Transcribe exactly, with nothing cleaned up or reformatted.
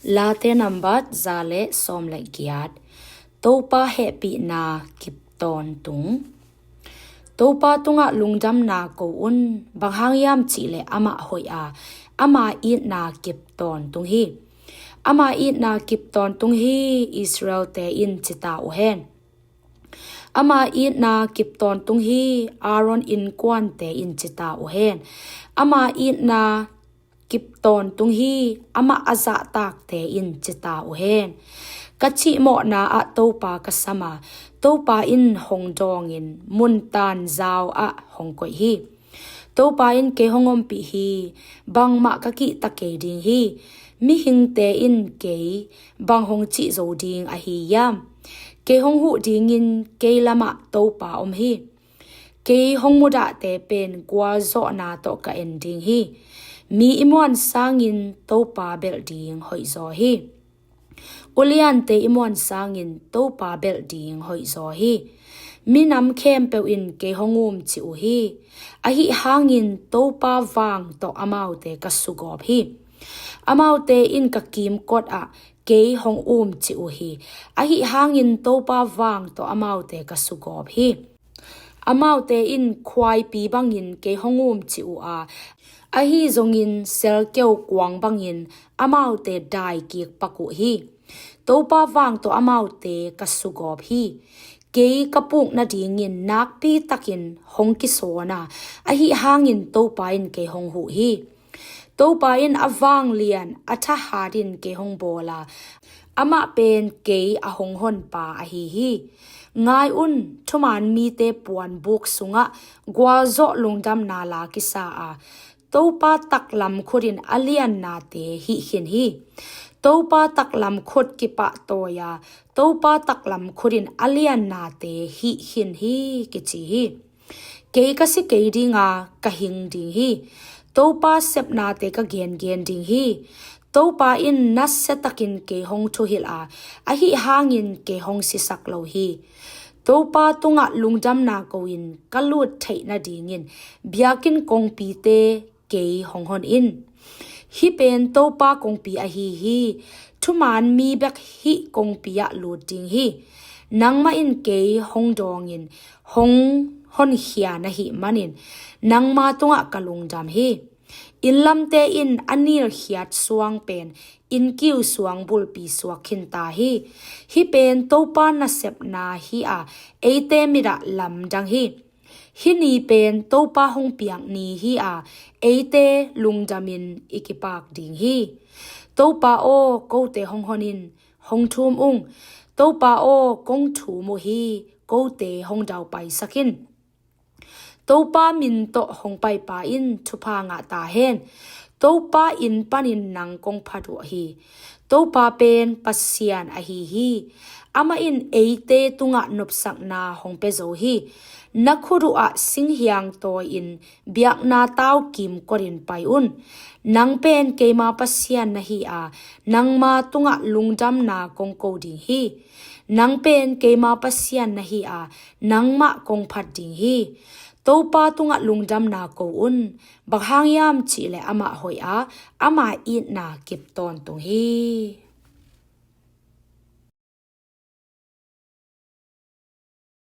Late nambat za le sawm le giat. Topa hehpihna kip tawntung. Topa tungah lungdamna ko un, bang hang hiam cihleh amah hoih a, ama itna kip tawntung hi. Ama itna kip tawntung hi, Israel-te in ci ta uh hen. Ama itna kip tawntung hi, Aaron innkuante in ci ta uh hen. Ama itna kip tawntung hi, amah a zahtakte in ci ta uh hen. Ka cihmawhna ah Topa ka sam a, Topa in hong dawngin mun tanzau ah hong koih hi. Topa in kei hong ompih hi, bangmah ka kihta kei ding hi. Mihingte in kei bang hong cih zo ding ahi hiam? Kei hong huh dingin kei lamah Topa om hi. Kei hong mudahte pen gualzawhna tawh ka en ding hi. Mi i muan sangin Topa belh ding hoihzaw hi. Uliante i muan sangin Topa belh ding hoihzaw hi. Minam khempeuh in kei hong um ci uh hi. Ahi hangin Topa vang tawh amaute ka sugawp hi. Amaute in ka kimkot ah kei hong um ci uh hi. Ahi hangin Topa vang tawh amaute ka sugawp hi. Amaute in khuaipi bangin kei hong um ci uh a, ahi zongin selkeu kuang bangin amaute daikik pak uh hi. Topa vang tawh amaute ka sugawp hi. Kei ka puk nadingin nakpi takin hong kisawn a, ahi hangin Topa in kei hong huh hi. Topa in a vanglian a thahat in kei hong bawl a, amah pen kei a hong honpa ahi hi. Ngai un, thuman mite puanbuk sungah gualzawh lungdamna la kisa a, Topa taklam khut in a liannate hih khin hi. Topa taklam khut kipahtawi a, Topa taklam khut in a liannate hih khin hi, kici hi. Kei ka si kei ding a, ka hing ding hi. Topa sepnate ka gengen ding hi. Topa in nasia takin kei hong thuhilh a, ahi hangin kei hong sisak lo hi. Topa tungah lungdamna ko-in ka lut theih nadingin biakinn kongpite kei hong hon in. Hih pen Topa kongpi ahi hi. Thuman mi bek hih kongpi ah lut ding hi. Nangmah in kei hong dawngin hong honkhia na hih manin nangma tungah ka lungdam hi. Innlamte in a nilkhiat suang pen innkiu suang bulpi suak khin ta hi. Hih pen Topa nasepna hi a, eite mit ah lamdang hi. Hih ni pen Topa hong piak ni hi a, eite lungdamin i kipak ding hi. Topa aw, kote hong hon in, hong thum ung. Topa aw, kong thum uh hi, kote hong daupaisak in. Topa min tawh hong paipa in thupha ngah ta hen. Topa inn panin nang kong phat uh hi. Topa pen Pasian ahi hi. Amah in eite tungah nopsakna hong pia zo hi. Na khut uh ah singhiang tawi-in biakna tau kimkotin pai un. Nang pen keima Pasian na hi a, nangma tungah lungdamna kong ko ding hi. Nang pen keima Pasian na hi a, nangmah kong phat ding hi. Topa tungah lungdamna ko un, bang hang hiam cihleh amah hoih a, ama itna kip tawntung hi.